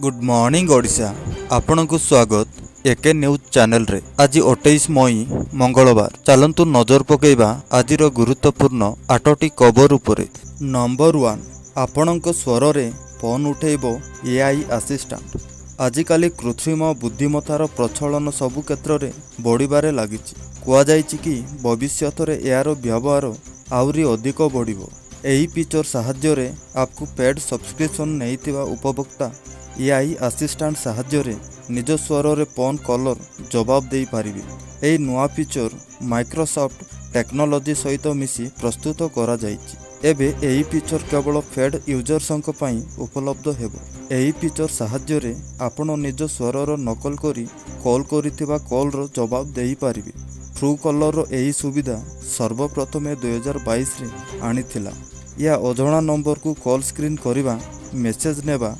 Good morning Odisha, ଆପଣଙ୍କୁ ସ୍ୱାଗତ ଏକେ news ଚ୍ୟାନେଲରେ। ଆଜି 28 ମଇ, ମଙ୍ଗଳବାର। ଚାଲନ୍ତୁ ନଜର ପକାଇବା ଆଜିର ଗୁରୁତ୍ୱପୂର୍ଣ୍ଣ ଆଠଟି ଖବର ଉପରେ। ନମ୍ବର 1, ଆପଣଙ୍କ ସ୍ୱରରେ ଫୋନ୍ ଉଠେଇବ ଏଆଇ ଆସିଷ୍ଟାଣ୍ଟ। ଆଜିକାଲି କୃତ୍ରିମ ବୁଦ୍ଧିମତ୍ତାର ପ୍ରଚଳନ ସବୁ କ୍ଷେତ୍ରରେ ବଢ଼ିବାରେ ଲାଗିଛି। କୁହାଯାଇଛି କି ଭବିଷ୍ୟତରେ ଏହାର ବ୍ୟବହାର ଆହୁରି ଅଧିକ ବଢ଼ିବ। ଏହି ଫିଚର ସାହାଯ୍ୟରେ ଆପକୁ ପେଡ୍ ସବସ୍କ୍ରିପସନ୍ ନେଇଥିବା ଉପଭୋକ୍ତା ଏଆଇ ଆସିଷ୍ଟାଣ୍ଟ ସାହାଯ୍ୟରେ ନିଜ ସ୍ୱରରେ ଫୋନ୍ କଲର ଜବାବ ଦେଇପାରିବେ। ଏହି ନୂଆ ଫିଚର ମାଇକ୍ରୋସଫ୍ଟ ଟେକ୍ନୋଲୋଜି ସହିତ ମିଶି ପ୍ରସ୍ତୁତ କରାଯାଇଛି। ଏବେ ଏହି ଫିଚର କେବଳ ପେଡ୍ ୟୁଜର୍ସଙ୍କ ପାଇଁ ଉପଲବ୍ଧ ହେବ। ଏହି ଫିଚର ସାହାଯ୍ୟରେ ଆପଣ ନିଜ ସ୍ୱରର ନକଲ କରି କଲ୍ କରିଥିବା କଲ୍ର ଜବାବ ଦେଇପାରିବେ। ଟ୍ରୁ କଲର୍ର ଏହି ସୁବିଧା ସର୍ବପ୍ରଥମେ 2022ରେ ଆଣିଥିଲା। ଏହା ଅଜଣା ନମ୍ବରକୁ କଲ୍ ସ୍କ୍ରିନ୍ କରିବା, ମେସେଜ୍ ନେବା,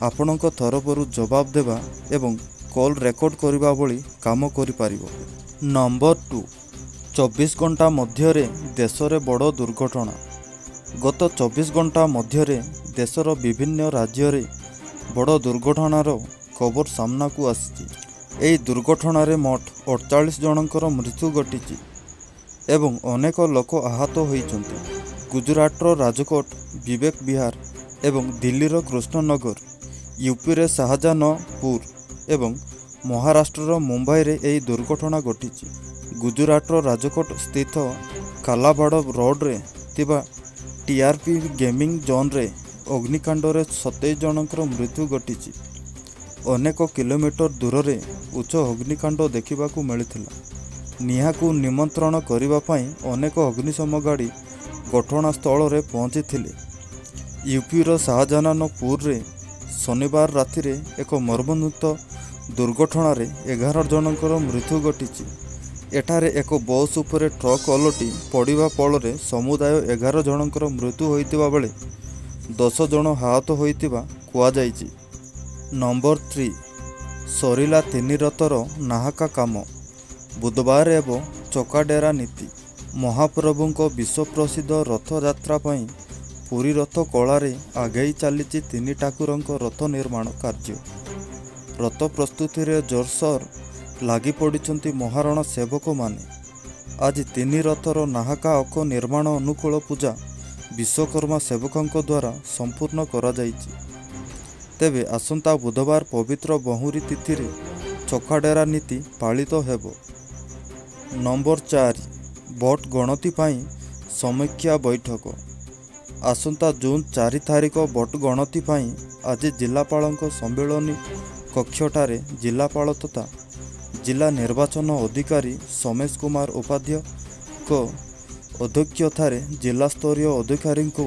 ଆପଣଙ୍କ ତରଫରୁ ଜବାବ ଦେବା ଏବଂ କଲ୍ ରେକର୍ଡ କରିବା ଭଳି କାମ କରିପାରିବ। ନମ୍ବର 2, 24 ଘଣ୍ଟା ମଧ୍ୟରେ ଦେଶରେ ବଡ଼ ଦୁର୍ଘଟଣା। ଗତ 24 ଘଣ୍ଟା ମଧ୍ୟରେ ଦେଶର ବିଭିନ୍ନ ରାଜ୍ୟରେ ବଡ଼ ଦୁର୍ଘଟଣାର ଖବର ସାମ୍ନାକୁ ଆସିଛି। ଏହି ଦୁର୍ଘଟଣାରେ ମୋଟ 48 ଜଣଙ୍କର ମୃତ୍ୟୁ ଘଟିଛି ଏବଂ ଅନେକ ଲୋକ ଆହତ ହୋଇଛନ୍ତି। ଗୁଜୁରାଟର ରାଜକୋଟ, ବିବେକ ବିହାର ଏବଂ ଦିଲ୍ଲୀର କୃଷ୍ଣନଗର, ୟୁପିରେ ଶାହଜାହାନପୁର ଏବଂ ମହାରାଷ୍ଟ୍ରର ମୁମ୍ବାଇରେ ଏହି ଦୁର୍ଘଟଣା ଘଟିଛି। ଗୁଜୁରାଟର ରାଜକୋଟ ସ୍ଥିତ କାଲାବାଡ଼ ରୋଡରେ ଥିବା ଟିଆର୍ପି ଗେମିଂ ଜୋନ୍ରେ ଅଗ୍ନିକାଣ୍ଡରେ 27 ଜଣଙ୍କର ମୃତ୍ୟୁ ଘଟିଛି। ଅନେକ କିଲୋମିଟର ଦୂରରେ ଉଚ୍ଚ ଅଗ୍ନିକାଣ୍ଡ ଦେଖିବାକୁ ମିଳିଥିଲା। ନିଆଁକୁ ନିମନ୍ତ୍ରଣ କରିବା ପାଇଁ ଅନେକ ଅଗ୍ନିଶମ ଗାଡ଼ି ଘଟଣାସ୍ଥଳରେ ପହଞ୍ଚିଥିଲେ। ୟୁପିର ଶାହଜାହାନପୁରରେ ଶନିବାର ରାତିରେ ଏକ ମର୍ମନ୍ତୁଦ ଦୁର୍ଘଟଣାରେ 11 ଜଣଙ୍କର ମୃତ୍ୟୁ ଘଟିଛି। ଏଠାରେ ଏକ ବସ୍ ଉପରେ ଟ୍ରକ୍ ଓଲଟି ପଡ଼ିବା ଫଳରେ ସମୁଦାୟ 11 ଜଣଙ୍କର ମୃତ୍ୟୁ ହୋଇଥିବା ବେଳେ 10 ଜଣ ଆହତ ହୋଇଥିବା କୁହାଯାଇଛି। ନମ୍ବର 3, ସରିଲା ତିନି ରଥର ନାହାକା କାମ, ବୁଧବାର ହେବ ଚକାଡେରା ନୀତି। ମହାପ୍ରଭୁଙ୍କ ବିଶ୍ୱପ୍ରସିଦ୍ଧ ରଥଯାତ୍ରା ପାଇଁ ପୁରୀ ରଥ ଖଳାରେ ଆଗେଇ ଚାଲିଛି ତିନି ଠାକୁରଙ୍କ ରଥ ନିର୍ମାଣ କାର୍ଯ୍ୟ। ରଥ ପ୍ରସ୍ତୁତିରେ ଜୋରସୋର ଲାଗିପଡ଼ିଛନ୍ତି ମହାରଣା ସେବକମାନେ। ଆଜି ତିନି ରଥର ନାହାକା ଅଖ ନିର୍ମାଣ ଅନୁକୂଳ ପୂଜା ବିଶ୍ୱକର୍ମା ସେବକଙ୍କ ଦ୍ୱାରା ସମ୍ପୂର୍ଣ୍ଣ କରାଯାଇଛି। ତେବେ ଆସନ୍ତା ବୁଧବାର ପବିତ୍ର ବହୁରୀ ତିଥିରେ ଚକାଡେରା ନୀତି ପାଳିତ ହେବ। ନମ୍ବର 4, ଭୋଟ ଗଣତି ପାଇଁ ସମୀକ୍ଷା ବୈଠକ। ଆସନ୍ତା ଜୁନ୍ 4 ତାରିଖ ଭୋଟ ଗଣତି ପାଇଁ ଆଜି ଜିଲ୍ଲାପାଳଙ୍କ ସମ୍ମିଳନୀ କକ୍ଷଠାରେ ଜିଲ୍ଲାପାଳ ତଥା ଜିଲ୍ଲା ନିର୍ବାଚନ ଅଧିକାରୀ ସୋମେଶ କୁମାର ଉପାଧ୍ୟାୟଙ୍କ ଅଧ୍ୟକ୍ଷତାରେ ଜିଲ୍ଲାସ୍ତରୀୟ ଅଧିକାରୀଙ୍କୁ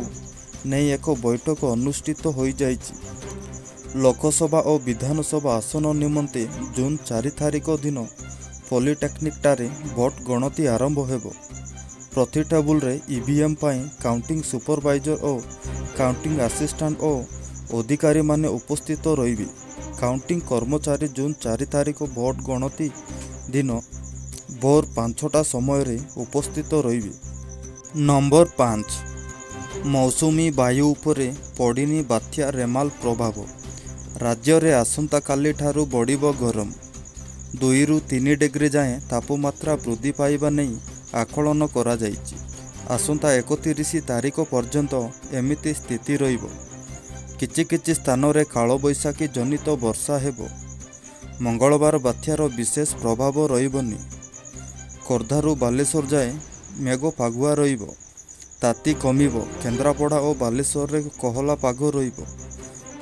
ନେଇ ଏକ ବୈଠକ ଅନୁଷ୍ଠିତ ହୋଇଯାଇଛି। ଲୋକସଭା ଓ ବିଧାନସଭା ଆସନ ନିମନ୍ତେ ଜୁନ୍ 4 ତାରିଖ ଦିନ ପଲିଟେକ୍ନିକଠାରେ ଭୋଟ ଗଣତି ଆରମ୍ଭ ହେବ। ପ୍ରତି ଟେବୁଲରେ ଇଭିଏମ୍ ପାଇଁ କାଉଣ୍ଟିଂ ସୁପରଭାଇଜର ଓ କାଉଣ୍ଟିଂ ଆସିଷ୍ଟାଣ୍ଟ ଓ ଅଧିକାରୀମାନେ ଉପସ୍ଥିତ ରହିବେ। କାଉଣ୍ଟିଂ କର୍ମଚାରୀ ଜୁନ୍ 4 ତାରିଖ ଭୋଟ ଗଣତି ଦିନ ଭୋର 5ଟା ସମୟରେ ଉପସ୍ଥିତ ରହିବେ। ନମ୍ବର 5, ମୌସୁମୀ ବାୟୁ ଉପରେ ପଡ଼ିନି ବାତ୍ୟା ରେମାଲ ପ୍ରଭାବ। ରାଜ୍ୟରେ ଆସନ୍ତାକାଲିଠାରୁ ବଢ଼ିବ ଗରମ। 2ରୁ 3 ଡିଗ୍ରୀ ଯାଏଁ ତାପମାତ୍ରା ବୃଦ୍ଧି ପାଇବା ନେଇ ଆକଳନ କରାଯାଇଛି। ଆସନ୍ତା 31 ତାରିଖ ପର୍ଯ୍ୟନ୍ତ ଏମିତି ସ୍ଥିତି ରହିବ। କିଛି କିଛି ସ୍ଥାନରେ କାଳବୈଶାଖୀ ଜନିତ ବର୍ଷା ହେବ। ମଙ୍ଗଳବାର ବାତ୍ୟାର ବିଶେଷ ପ୍ରଭାବ ରହିବନି। ଖୋର୍ଦ୍ଧାରୁ ବାଲେଶ୍ୱର ଯାଏଁ ମେଘ ପାଗୁଆ ରହିବ। ତାତି କମିବ। କେନ୍ଦ୍ରାପଡ଼ା ଓ ବାଲେଶ୍ୱରରେ କୋହଲା ପାଗ ରହିବ।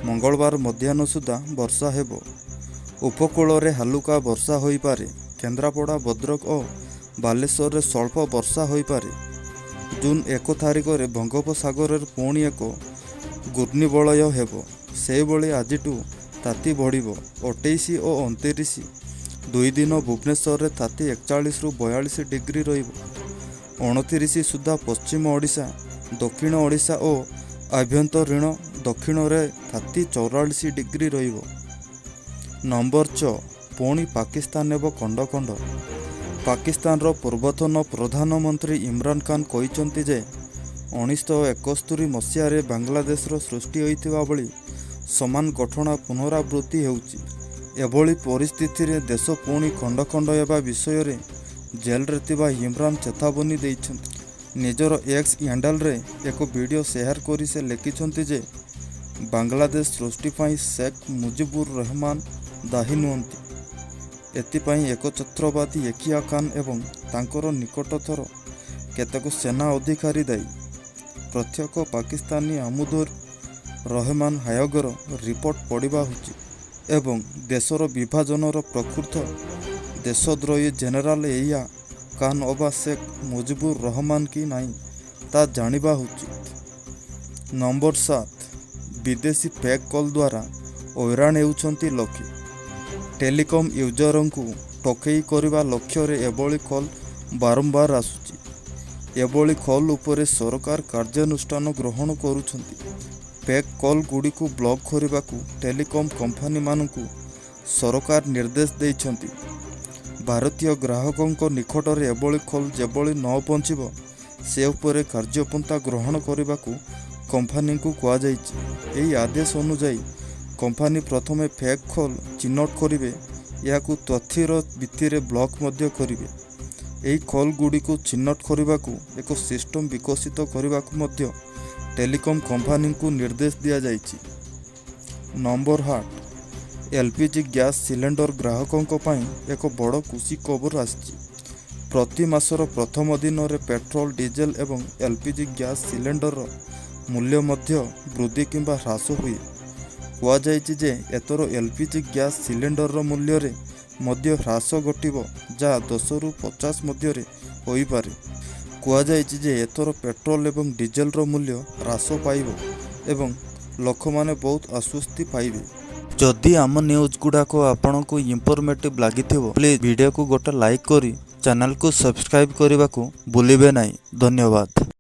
ମଙ୍ଗଳବାର ମଧ୍ୟାହ୍ନ ସୁଦ୍ଧା ବର୍ଷା ହେବ। ଉପକୂଳରେ ହାଲୁକା ବର୍ଷା ହୋଇପାରେ। କେନ୍ଦ୍ରାପଡ଼ା, ଭଦ୍ରକ ଓ ବାଲେଶ୍ୱରରେ ସ୍ୱଳ୍ପ ବର୍ଷା ହୋଇପାରେ। ଜୁନ୍ 1 ତାରିଖରେ ବଙ୍ଗୋପସାଗରରେ ପୁଣି ଏକ ଘୂର୍ଣ୍ଣିବଳୟ ହେବ। ସେହିଭଳି ଆଜିଠୁ ତାତି ବଢ଼ିବ। 28 ଓ 29 2 ଦିନ ଭୁବନେଶ୍ୱରରେ ତାତି 41ରୁ 42 ଡିଗ୍ରୀ ରହିବ। 29 ସୁଦ୍ଧା ପଶ୍ଚିମ ଓଡ଼ିଶା, ଦକ୍ଷିଣ ଓଡ଼ିଶା ଓ ଆଭ୍ୟନ୍ତରୀଣ ଦକ୍ଷିଣରେ ତାତି 44 ଡିଗ୍ରୀ ରହିବ। ନମ୍ବର 6, ପୁଣି ପାକିସ୍ତାନ ହେବ ଖଣ୍ଡ ଖଣ୍ଡ। ପାକିସ୍ତାନର ପୂର୍ବତନ ପ୍ରଧାନମନ୍ତ୍ରୀ ଇମ୍ରାନ ଖାନ କହିଛନ୍ତି ଯେ 1971 ମସିହାରେ ବାଂଲାଦେଶର ସୃଷ୍ଟି ହୋଇଥିବା ଭଳି ସମାନ ଘଟଣା ପୁନରାବୃତ୍ତି ହେଉଛି। ଏଭଳି ପରିସ୍ଥିତିରେ ଦେଶ ପୁଣି ଖଣ୍ଡ ଖଣ୍ଡ ହେବା ବିଷୟରେ ଜେଲରେ ଥିବା ଇମ୍ରାନ ଚେତାବନୀ ଦେଇଛନ୍ତି। ନିଜର ଏକ୍ସ ହ୍ୟାଣ୍ଡେଲରେ ଏକ ଭିଡ଼ିଓ ସେୟାର କରି ସେ ଲେଖିଛନ୍ତି ଯେ ବାଂଲାଦେଶ ସୃଷ୍ଟି ପାଇଁ ଶେଖ ମୁଜିବୁର ରହମାନ ଦାୟୀ ନୁହନ୍ତି। ଏଥିପାଇଁ ଏକଛତ୍ରବାଦୀ ୟହିଆ ଖାନ ଏବଂ ତାଙ୍କର ନିକଟତର କେତେକ ସେନା ଅଧିକାରୀ ଦାୟୀ। ପ୍ରତ୍ୟେକ ପାକିସ୍ତାନୀ ଅହମଦୁର ରହମାନ ଆୟୋଗର ରିପୋର୍ଟ ପଢ଼ିବା ଉଚିତ ଏବଂ ଦେଶର ବିଭାଜନର ପ୍ରକୃତ ଦେଶଦ୍ରୋହୀ ଜେନେରାଲ ୟହିଆ ଖାନ ଅବା ଶେଖ ମୁଜିବୁର ରହମାନ କି ନାହିଁ, ତାହା ଜାଣିବା ଉଚିତ। ନମ୍ବର 7, ବିଦେଶୀ ଫେକ୍ କଲ୍ ଦ୍ୱାରା ହଇରାଣ ହେଉଛନ୍ତି ଲୋକେ। ଟେଲିକମ୍ ୟୁଜରଙ୍କୁ ଠକେଇ କରିବା ଲକ୍ଷ୍ୟରେ ଏଭଳି କଲ୍ ବାରମ୍ବାର ଆସୁଛି। ଏଭଳି କଲ୍ ଉପରେ ସରକାର କାର୍ଯ୍ୟାନୁଷ୍ଠାନ ଗ୍ରହଣ କରୁଛନ୍ତି। ଫେକ୍ କଲ୍ ଗୁଡ଼ିକୁ ବ୍ଲକ୍ କରିବାକୁ ଟେଲିକମ୍ କମ୍ପାନୀମାନଙ୍କୁ ସରକାର ନିର୍ଦ୍ଦେଶ ଦେଇଛନ୍ତି। ଭାରତୀୟ ଗ୍ରାହକଙ୍କ ନିକଟରେ ଏଭଳି କଲ୍ ଯେଭଳି ନ ପହଞ୍ଚିବ, ସେ ଉପରେ କାର୍ଯ୍ୟପନ୍ଥା ଗ୍ରହଣ କରିବାକୁ କମ୍ପାନୀଙ୍କୁ କୁହାଯାଇଛି। ଏହି ଆଦେଶ ଅନୁଯାୟୀ କମ୍ପାନୀ ପ୍ରଥମେ ଫେକ୍ କଲ୍ ଚିହ୍ନଟ କରିବେ। ଏହାକୁ ତଥ୍ୟର ଭିତ୍ତିରେ ବ୍ଲକ୍ ମଧ୍ୟ କରିବେ। ଏହି କଲ୍ ଗୁଡ଼ିକୁ ଚିହ୍ନଟ କରିବାକୁ ଏକ ସିଷ୍ଟମ ବିକଶିତ କରିବାକୁ ମଧ୍ୟ ଟେଲିକମ୍ କମ୍ପାନୀଙ୍କୁ ନିର୍ଦ୍ଦେଶ ଦିଆଯାଇଛି। ନମ୍ବର 8, ଏଲ୍ପିଜି ଗ୍ୟାସ୍ ସିଲିଣ୍ଡର ଗ୍ରାହକଙ୍କ ପାଇଁ ଏକ ବଡ଼ ଖୁସି ଖବର ଆସିଛି। ପ୍ରତି ମାସର ପ୍ରଥମ ଦିନରେ ପେଟ୍ରୋଲ, ଡିଜେଲ ଏବଂ ଏଲ୍ପିଜି ଗ୍ୟାସ୍ ସିଲିଣ୍ଡରର ମୂଲ୍ୟ ମଧ୍ୟ ବୃଦ୍ଧି କିମ୍ବା ହ୍ରାସ ହୁଏ। କୁହାଯାଇଛି ଯେ ଏଥର ଏଲ୍ପିଜି ଗ୍ୟାସ୍ ସିଲିଣ୍ଡରର ମୂଲ୍ୟରେ ମଧ୍ୟ ହ୍ରାସ ଘଟିବ, ଯାହା 10ରୁ 50 ମଧ୍ୟରେ ହୋଇପାରେ। କୁହାଯାଇଛି ଯେ ଏଥର ପେଟ୍ରୋଲ ଏବଂ ଡିଜେଲର ମୂଲ୍ୟ ହ୍ରାସ ପାଇବ ଏବଂ ଲୋକମାନେ ବହୁତ ଆଶ୍ୱସ୍ତି ପାଇବେ। ଯଦି ଆମ ନ୍ୟୁଜ୍ ଗୁଡ଼ାକ ଆପଣଙ୍କୁ ଇନଫର୍ମେଟିଭ୍ ଲାଗିଥିବ, ପ୍ଲିଜ୍ ଭିଡ଼ିଓକୁ ଗୋଟେ ଲାଇକ୍ କରି ଚ୍ୟାନେଲକୁ ସବସ୍କ୍ରାଇବ୍ କରିବାକୁ ଭୁଲିବେ ନାହିଁ। ଧନ୍ୟବାଦ।